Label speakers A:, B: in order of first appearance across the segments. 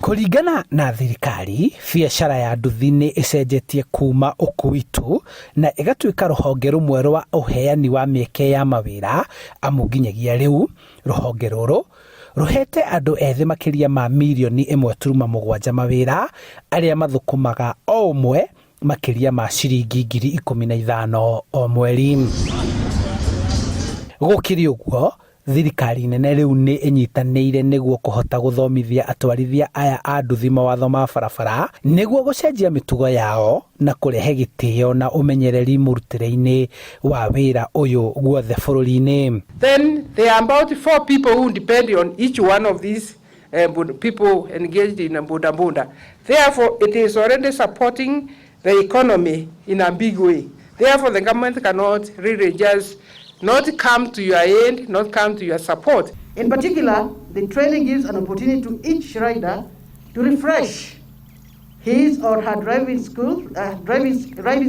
A: Kũringana na thirikari, biacara ya nduthi nĩ ĩcenjetie kuma ũkui tu na ĩgatuĩka rũhonge rũmwe rwa ũheani wa mĩeke ya mawĩra amu nginyagia rĩu rũhonge rũrũ rũhete andũ ethĩ makĩria ma mirioni 1.7 mawĩra arĩa mathũkũmaga o ũmwe makĩria ma ciringi 15,000 o mweri. Gũkĩrĩ ũguo, thirikari nene rĩu nĩ ĩnyitanĩire nĩguo kũhota gũthomithia atwarithia aya a nduthi mawatho ma barabara nĩguo gũcenjia mĩtugo yao na kũrehe gĩtĩo na ũmenyereri mũrutĩre-inĩ wa wĩra ũyũ guothe bũrũri-inĩ.
B: Then there are about four people who depend on each one of these people engaged in boda boda. Therefore, it is already supporting the economy in a big way. Therefore, the government cannot really just not come to your aid, not come to your support.
C: In particular, the training gives an opportunity to each rider to refresh his or her driving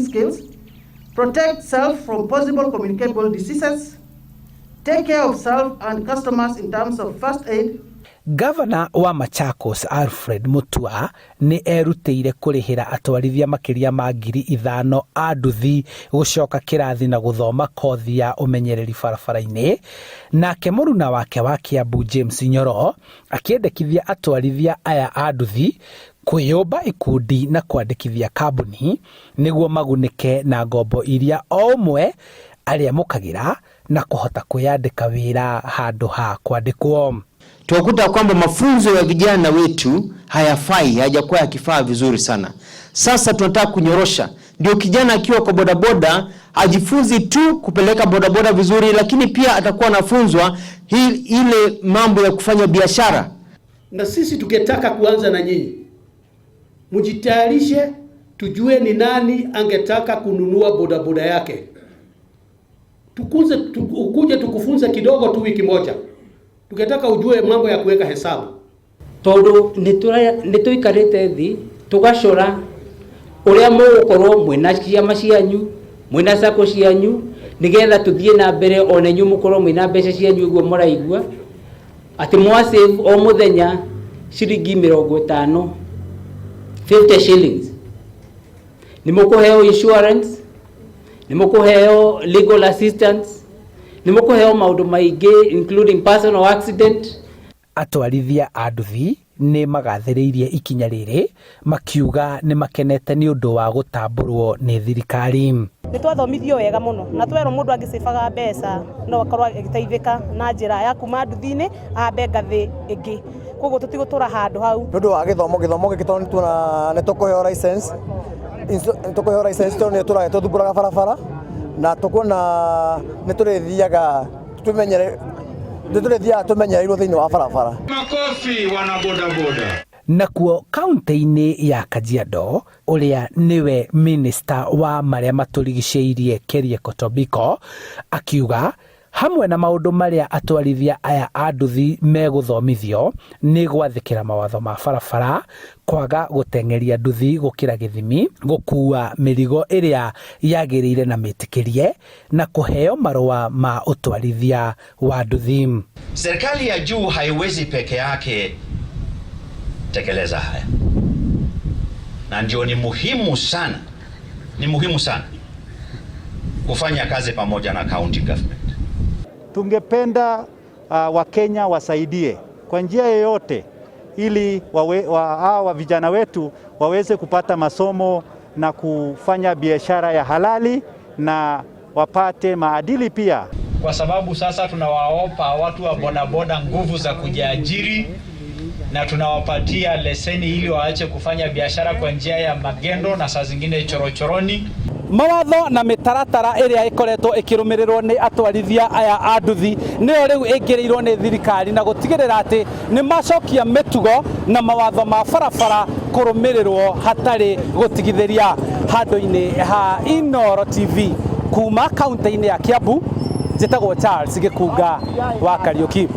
C: skills, protect self from possible communicable diseases, take care of self and customers in terms of first aid.
A: Gavana wa Machakos Alfred Mutua nĩ erutĩire kũrĩhĩra atwarithia makĩria ma 5,000 a nduthi gũcoka kĩrathi na gũthoma kothi ya ũmenyereri barabara-inĩ. Nake mũruna wake wa Kiambu James Nyoro akĩendekithia atwarithia aya a nduthi kwĩyũmba ikundi na kwandĩkithia kambuni nĩguo magunĩke na ngombo iria o ũmwe arĩamũkagĩra na kũhota kwĩyandĩka wĩra handũ ha kwandĩkwo.
D: Tunakuta kwamba mafunzo ya vijana wetu hayafai, hayajakuwa yakifaa vizuri sana. Sasa tunataka kunyorosha, ndio kijana akiwa kwa bodaboda ajifunzi tu kupeleka bodaboda vizuri, lakini pia atakuwa anafunzwa ile mambo ya kufanya biashara.
E: Na sisi tukitaka kuanza na nyinyi, mjitayarishe, tujue ni nani angetaka kununua bodaboda yake. Tukuze, ukuje tukufunze kidogo tu wiki moja. Tukitaka ujue mambo ya kuweka hesabu.
F: Tondu nĩ tũikarĩte thĩ tũgacora ũrĩa mũgũkorwo mwĩna ciama cianyu, mwĩna sacco cianyu, nĩgetha tũthiĩ na mbere ona inyuĩ mũkorwo mwĩna mbeca cianyu. Ũguo mũraigua atĩ mwa save o mũthenya ciringi 50, 50 shillings, nĩ mũkũheo insurance, nĩ mũkũheo legal assistance, nĩ mũkũheo maũndũ maingĩ, including personal accident.
A: Atwarithia a nduthi nĩ magathĩrĩirie ikinya rĩrĩ makiuga nĩ makenete nĩ ũndũ wa gũtambũrwo nĩ thirikari.
G: Nĩ twathomithio wega mũno na twerwo mũndũ angĩcĩbaga mbeca no akorwo agĩteithĩka na njĩra ya kuma nduthi-inĩ ambe ngathĩ ĩngĩ, koguo tũtigũtũra handũ hau.
H: Nĩ ũndũ wa gĩthomo gĩkĩ, tondũ nĩ tuona nĩ tũkũheo license, nĩ tũkũheo license tondũ nĩ tũraga tũthumbũraga barabara na tũkuona nĩ tũrĩthiaga tũmenyere, nĩ tũrĩthiaga tũmenyereirwo thĩinĩ wa barabara.
I: Makofi wana bodaboda.
A: Nakuo kaunti-inĩ ya Kajiado, ũrĩa nĩwe minista wa marĩa matũrigicĩirie Keriako Tobiko akiuga hamwe na maũndũ marĩa atwarithia aya a nduthi megũthomithio nĩ gwathĩkĩra mawatho ma barabara, kwaga gũteng'eria nduthi gũkĩra gĩthimi, gũkua mĩrigo ĩrĩa yagĩrĩire na mĩtĩkĩrie, na kũheo marũa ma ũtwarithia wa nduthi.
J: Serikali ya juu haiwezi peke yake tekeleza haya, na ndio ni muhimu sana, ni muhimu sana kufanya kazi pamoja na county government.
K: Tungependa Wakenya wasaidie kwa njia yoyote ili hawa vijana wetu waweze kupata masomo na kufanya biashara ya halali na wapate maadili pia.
I: Kwa sababu sasa tunawapa watu wa bodaboda nguvu za kujiajiri na tunawapatia leseni ili waache kufanya biashara kwa njia ya magendo na saa zingine chorochoroni.
A: Mawatho na mĩtaratara ĩrĩa ĩkoretwo ĩkĩrũmĩrĩrwo nĩ atwarithia aya a nduthi nĩyo rĩu ĩngĩrĩirwo nĩ thirikari na gũtigĩrĩra atĩ nĩ macokia mĩtugo na mawatho ma barabara kũrũmĩrĩrwo hatarĩ gũtigithĩria. Handũ-inĩ ha Inooro TV kuma kaunti-inĩ ya Kiambu, njĩtagwo Charles Gĩkunga wa Kariũki.